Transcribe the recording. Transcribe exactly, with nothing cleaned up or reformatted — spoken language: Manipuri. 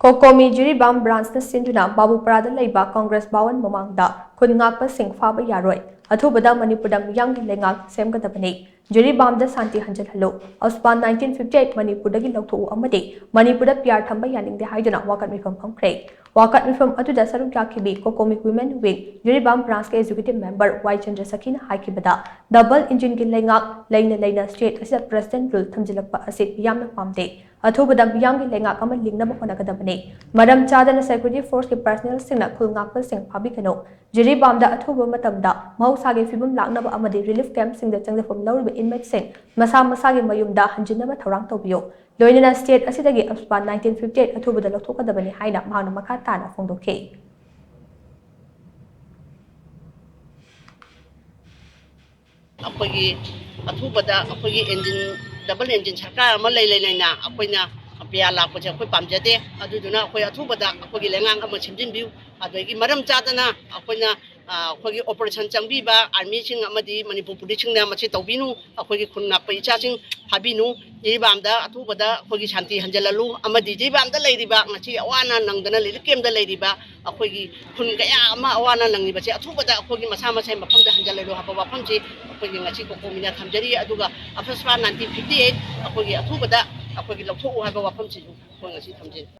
ꯀꯣꯀꯣꯃꯤ ꯖꯤꯔꯤꯕꯥꯝ ꯕ꯭ꯔꯥꯟꯁꯅ ꯁꯤꯟꯗꯨꯅ ꯕꯥꯕꯨꯄꯥꯔꯥꯗ ꯂꯩꯕ ꯀꯪꯒ꯭ꯔꯦꯁ ꯚꯥꯋꯟ ꯃꯃꯥꯡꯗ ꯈꯨꯟ ꯉꯥꯛꯄꯁꯤꯡ ꯐꯥꯕ ꯌꯥꯔꯣꯏ, ꯑꯊꯨꯕꯗ ꯃꯅꯤꯄꯨꯔꯗ ꯃꯤꯌꯥꯝꯒꯤ ꯂꯩꯉꯥꯛ ꯁꯦꯝꯒꯗꯕꯅꯤ, ꯖꯤꯔꯤꯕꯥꯝꯗ ꯁꯥꯟꯇꯤ ꯍꯟꯖꯤꯜꯍꯜꯂꯨ, ꯑꯁꯕꯥꯟ nineteen fifty eight ꯃꯅꯤꯄꯨꯔꯗꯒꯤ ꯂꯧꯊꯣꯛꯎ ꯑꯃꯗꯤ ꯃꯅꯤꯄꯨꯔꯗ ꯄꯤꯌꯥꯔ ꯊꯝꯕ ꯌꯥꯅꯤꯡꯗꯦ ꯍꯥꯏꯗꯨꯅ ꯋꯥꯀꯠ ꯃꯤꯐꯝ ꯐꯝꯈ꯭ꯔꯦ꯫ ꯋꯥꯀꯠ ꯃꯤꯐꯝ ꯑꯗꯨꯗ ꯁꯔꯨꯛ ꯌꯥꯈꯤꯕꯤ ꯀꯣꯀꯣꯃꯤ ꯋꯤꯃꯦꯟ ꯋꯤꯡ ꯖꯤꯔꯤꯕꯥꯝ ꯕ꯭ꯔꯥꯟꯁꯀꯤ ꯑꯦꯛꯖꯤꯀ꯭ꯌꯨꯇꯤꯚ ꯃꯦꯝꯕꯔ ꯋꯥꯏ ꯆꯟꯗ꯭ꯔꯁꯈꯤꯅ ꯍꯥꯏꯈꯤꯕꯗ, ꯗꯕꯜ ꯏꯟꯖꯤꯟꯒꯤ ꯂꯩꯉꯥꯛ ꯂꯩꯅ ꯂꯩꯅ ꯁ꯭ꯇꯦꯠ ꯑꯁꯤꯗ ꯄ꯭ꯔꯦꯁꯤꯗꯦꯟꯠ ꯔꯨꯜ ꯊꯝꯖꯤꯜꯂꯛꯄ ꯑꯁꯤ ꯃꯤꯌꯥꯝꯅ ꯄꯥꯝꯗꯦ꯫ ꯑꯊꯨꯕꯗ ꯃꯤꯌꯥꯝꯒꯤ ꯂꯩꯉꯥꯛ ꯑꯃ ꯂꯤꯡꯅꯕ ꯍꯣꯠꯅꯒꯗꯕꯅꯤ꯫ ꯃꯔꯝ ꯆꯥꯗꯅ ꯁꯦꯀ꯭ꯌꯨꯔꯤꯇꯤ ꯐꯣꯔꯁꯀꯤ ꯄꯔꯁꯅꯦꯜꯁꯤꯡꯅ ꯈꯨꯜ ꯉꯥꯛꯄꯁꯤꯡ ꯐꯥꯕꯤꯒꯅꯨ꯫ ꯖꯤꯔꯤꯕꯥꯝꯗ ꯑꯊꯨꯕ ꯃꯇꯝꯗ ꯃꯍꯧꯁꯥꯒꯤ ꯐꯤꯕꯝ ꯂꯥꯛꯅꯕ ꯑꯃꯗꯤ ꯔꯤꯂꯤꯐ ꯀꯦꯝꯞꯁꯤꯡꯗ ꯆꯪꯖꯐꯝ ꯂꯧꯔꯤꯕ ꯏꯟꯃꯦꯠꯁꯤꯡ ꯃꯁꯥ ꯃꯁꯥꯒꯤ ꯃꯌꯨꯝꯗ ꯍꯟꯖꯤꯟꯅꯕ ꯊꯧꯔꯥꯡ ꯇꯧꯕꯤꯌꯨ꯫ ꯂꯣꯏꯅꯅ ꯁ꯭ꯇꯦꯠ ꯑꯁꯤꯗꯒꯤ ꯑꯁꯕꯥꯟ nineteen fifty eight ꯑꯊꯨꯕꯗ ꯂꯧꯊꯣꯛꯀꯗꯕꯅꯤ ꯍꯥꯏꯅ ꯃꯍꯥꯛꯅ ꯃꯈꯥ ꯇꯥꯅ ꯐꯣꯡꯗꯣꯛꯈꯤ꯫ ꯑꯩꯈꯣꯏꯒꯤ ꯑꯊꯨꯕꯗ ꯑꯩꯈꯣꯏꯒꯤ ꯏꯟꯖꯤꯟ, ꯗꯕꯜ ꯏꯟꯖꯤꯟ ꯁꯔꯀꯥꯔ ꯑꯃ ꯂꯩ ꯂꯩ ꯂꯩꯅ ꯑꯩꯈꯣꯏꯅ ꯄꯤꯌꯥꯔ ꯂꯥꯛꯄꯁꯦ ꯑꯩꯈꯣꯏ ꯄꯥꯝꯖꯗꯦ꯫ ꯑꯗꯨꯗꯨꯅ ꯑꯩꯈꯣꯏ ꯑꯊꯨꯕꯗ ꯑꯩꯈꯣꯏꯒꯤ ꯂꯩꯉꯥꯛ ꯑꯃ ꯁꯦꯝꯖꯤꯟꯕꯤꯌꯨ꯫ ꯑꯗꯒꯤ ꯃꯔꯝ ꯆꯥꯗꯅ ꯑꯩꯈꯣꯏꯅ, ꯑ, ꯑꯩꯈꯣꯏꯒꯤ ꯑꯣꯄꯔꯦꯁꯟ ꯆꯪꯕꯤꯕ ꯑꯥꯔꯃꯤꯁꯤꯡ ꯑꯃꯗꯤ ꯃꯅꯤꯄꯨꯔ ꯄꯨꯂꯤꯁꯁꯤꯡꯅ ꯃꯁꯤ ꯇꯧꯕꯤꯅꯨ꯫ ꯑꯩꯈꯣꯏꯒꯤ ꯈꯨꯟ ꯉꯥꯛꯄ ꯏꯆꯥꯁꯤꯡ ꯐꯥꯕꯤꯅꯨ꯫ ꯖꯤꯔꯤꯕꯥꯝꯗ ꯑꯊꯨꯕꯗ ꯑꯩꯈꯣꯏꯒꯤ ꯁꯥꯟꯇꯤ ꯍꯟꯖꯤꯜꯍꯜꯂꯨ ꯑꯃꯗꯤ ꯖꯤꯔꯤꯕꯥꯝꯗ ꯂꯩꯔꯤꯕ ꯉꯁꯤ ꯑꯋꯥ ꯑꯅꯥ ꯅꯪꯗꯅ ꯔꯤꯂꯤꯐ ꯀꯦꯝꯞꯇ ꯂꯩꯔꯤꯕ ꯑꯩꯈꯣꯏꯒꯤ ꯈꯨꯟ ꯀꯌꯥ ꯑꯃ ꯑꯋꯥ ꯑꯅꯥ ꯅꯪꯂꯤꯕꯁꯦ ꯑꯊꯨꯕꯗ ꯑꯩꯈꯣꯏꯒꯤ ꯃꯁꯥ ꯃꯁꯥꯒꯤ ꯃꯐꯝꯗ ꯍꯟꯖꯤꯜꯍꯜꯂꯨ ꯍꯥꯏꯕ ꯋꯥꯐꯝꯁꯤ ꯑꯩꯈꯣꯏꯒꯤ ꯉꯁꯤ ꯀꯣꯀꯣꯃꯤꯅ ꯊꯝꯖꯔꯤ꯫ ꯑꯗꯨꯒ ꯑꯐꯁꯄꯥ nineteen fifty eight ꯑꯩꯈꯣꯏꯒꯤ ꯑꯊꯨꯕꯗ ꯑꯩꯈꯣꯏꯒꯤ ꯂꯧꯊꯣꯛꯎ ꯍꯥꯏꯕ ꯋꯥꯐꯝꯁꯤꯁꯨ ꯑꯩꯈꯣꯏ ꯉꯁꯤ ꯊꯝꯖꯔꯤ꯫